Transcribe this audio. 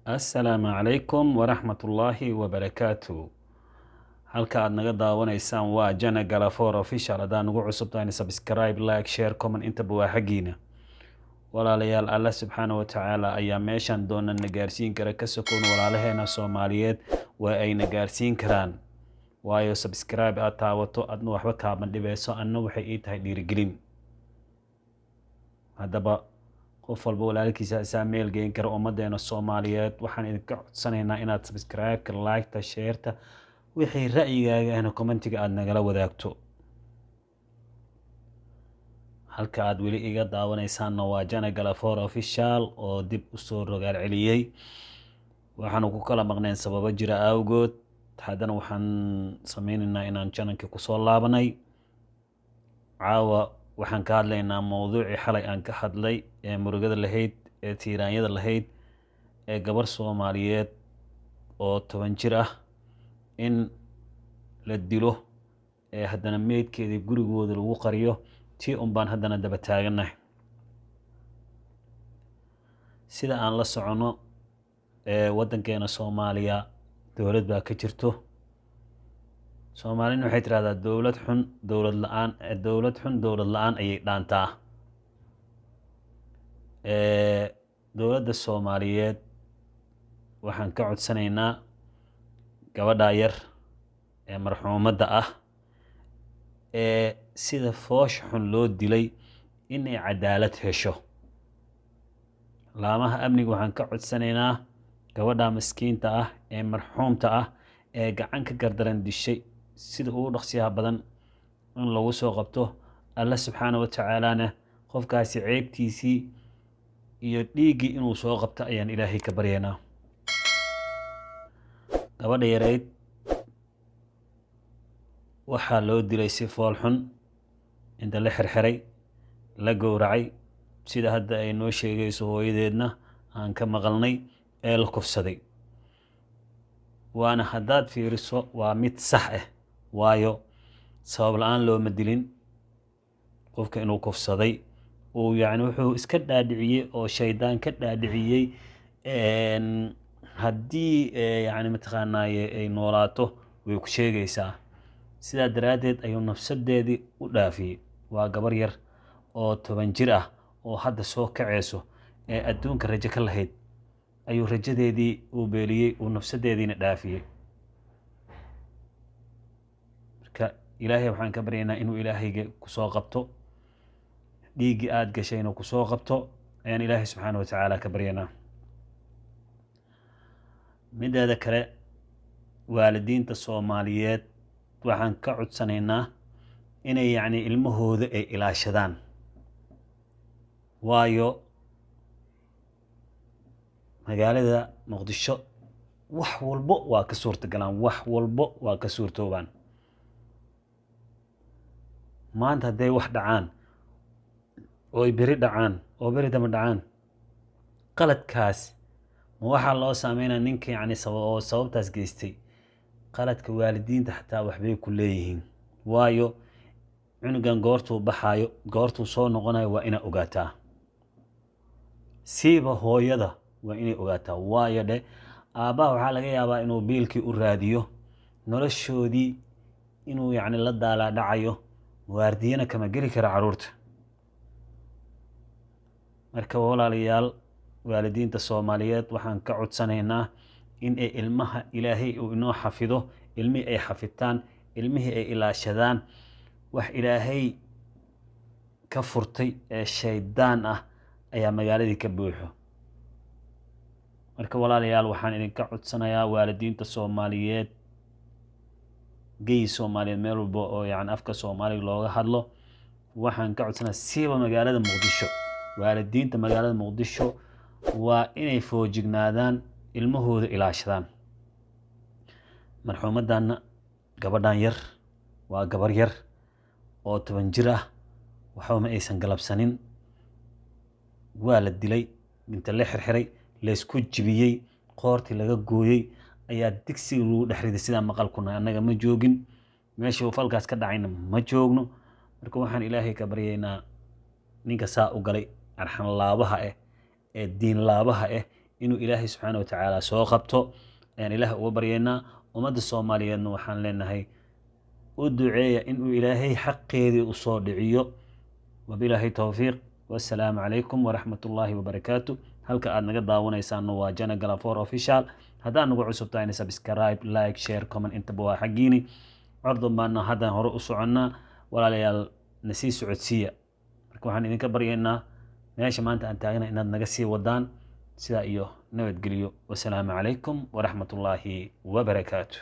Assalaamu calaykum waraxmatullaahi wabarakaatu. Halka aad naga daawanaysaan waa Jana Galafor Official. Haddaa nagu cusub tahay, subscribe, like, share, comment intaba waa xaggiina. Walaalayaal, Alla subxaana wa tacaala ayaa meeshan doona na gaarsiin kara. Ka sokoon walaalaheena Soomaaliyeed waa ay na gaarsiin karaan, waayo subscribe aad taawato adna waxba kaaban dhibeyso, anna waxay ii tahay dhiirigelin. Haddaba qof walba walaalkiisa isaa meel geyn kara. Ummadeena Soomaaliyeed waxaan idinka codsanaynaa inaad subscribe-ka, like-ta, share-ta, wixii ra'yigaaga ahna comment-iga aada nagala wadaagto. Halka aad weli iga daawanaysaanna waa Jana Galafor Official oo dib usoo rogaal celiyey. Waxaanu ku kala maqneen sababo jira awgood. Haddana waxaan sameyneynaa inaan channel-kii kusoo laabanay. Caawa waxaan ka hadlaynaa mowduucii xalay aan ka hadlay ee murugada lahayd, ee tiiraanyada lahayd, ee gabar Soomaaliyeed oo 10 jir ah in la dilo ee haddana meydkeedii gurigooda lagu qariyo. Tii un baan haddana daba taagannahay. Sida aan la soconno, ee waddankeena Soomaaliya dowlad baa ka jirto. Soomaalina waxay tirahdaa dowlad xun dowlad la-aan, dowlad xun dowlad la-aan ayay dhaantaa. Dowladda Soomaaliyeed waxaan ka codsanaynaa gabadha yar ee marxuumadda ah ee sida foosh xun loo dilay inay cadaalad hesho. Laamaha amniga waxaan ka codsanaynaa gabadha miskiinta ah ee marxuumta ah ee gacan ka gardaran dishay sida ugu dhaqsiyaha badan in lagu soo qabto. Alla subxaana wa tacaalana qofkaasi ceebtiisii iyo dhiiggii inuu soo qabto ayaan Ilaahay ka baryaynaa. Gabadha yareyd waxaa loo dilay si fool xun, inta la xirxiray la gowracay, sida hadda ay noo sheegayso hooyadeedna aan ka maqalnay, ee la kufsaday. Waana haddaad fiiriso waa mid sax ah, waayo sabab la-aan looma dilin. Qofka inuu kufsaday uu yacni wuxuu iska dhaadhiciyey oo shaydaan ka dhaadhiciyey haddii yacni mataqaanaaye ay noolaato way ku sheegaysaa. Sidaa daraaddeed ayuu nafsadeedii u dhaafiyey. Waa gabar yar oo 10 jir ah oo hadda soo kaceyso ee adduunka rajo ka lahayd ayuu rajadeedii uu beeliyey, uu nafsadeediina dhaafiyey. Marka Ilaahay waxaan ka baryaynaa inuu Ilaahayga kusoo qabto, dhiiggii aada gashay inuu kusoo qabto ayaan Ilaahay subxaana wa tacaala ka baryaynaa. Mideeda kale, waalidiinta Soomaaliyeed waxaan ka codsanaynaa inay yacni ilmahooda ay ilaashadaan, waayo magaalada Muqdisho wax walbo waa ka suurtagalaan, wax walbo waa ka suurtoobaan. Maanta hadday wax dhacaan oo ay beri dhacaan oo beri damba dhacaan, qaladkaas ma waxaa loo saameynaya ninka yacni oo sababtaas geystay? Qaladka waalidiinta xataa waxbay ku leeyihiin, waayo cunugan goortuu baxaayo, goortuu soo noqonayo waa inaa ogaataa. Siiba hooyada waa inay ogaataa, waayo dheh aabbaha waxaa laga yaabaa inuu biilkii u raadiyo, noloshoodii inuu yacni la daalaa dhacayo, waardiyana kama geli kara carruurta. Marka walaalayaal, waalidiinta Soomaaliyeed waxaan ka codsanaynaa in ay ilmaha Ilaahay uu inoo xafido, ilmihii ay xafitaan, ilmihii ay ilaashadaan. Wax Ilaahay ka furtay ee shaydaan ah ayaa magaaladii ka buuxo. Marka walaalayaal, waxaan idinka codsanayaa waalidiinta Soomaaliyeed, geyi Soomaaliyeed meel walba oo yacni afka Soomaaliga looga hadlo, waxaan ka codsanayaa siiba magaalada Muqdisho, waalidiinta magaalada Muqdisho waa inay foojignaadaan, ilmahooda ilaashadaan. Marxuumadana gabadhan yar waa gabar yar oo 10 jir ah, waxba ma aysan galabsanin. Waa la dilay, inta la xirxiray, laysku jibiyey, qoortii laga gooyey ayaa digsiga lagu dhex riday. Sidaa maqalkuna, annaga ma joogin meesha uu falkaas ka dhacayna, ma joogno. Marka waxaan Ilaahay ka baryaynaa ninka saa u galay, arxan laabaha ah ee diin laabaha ah, Inuu Ilaahay subxaana wa tacaala soo qabto ayaan Ilaah uga baryaynaa. Ummadda Soomaaliyeedna waxaan leenahay, u duceeya inuu Ilaahay xaqeedii usoo dhiciyo. Wabilaahi towfiiq, wassalaamu calaykum waraxmat ullaahi wabarakaatu. Halka aad naga daawanaysaanna waa Jana Galafor Official. Haddaad nagu cusub tahayna, subscribe, like, share, comment intaba waa xaggiini. Cordon baana haddaan hore u soconnaa, walaalayaal, na sii socodsiiya. Marka waxaan idinka baryaynaa meesha maanta aan taagana inaad naga sii wadaan. Sidaa iyo nabadgeliyo, wasalaamu calaykum waraxmat ullaahi wabarakaatu.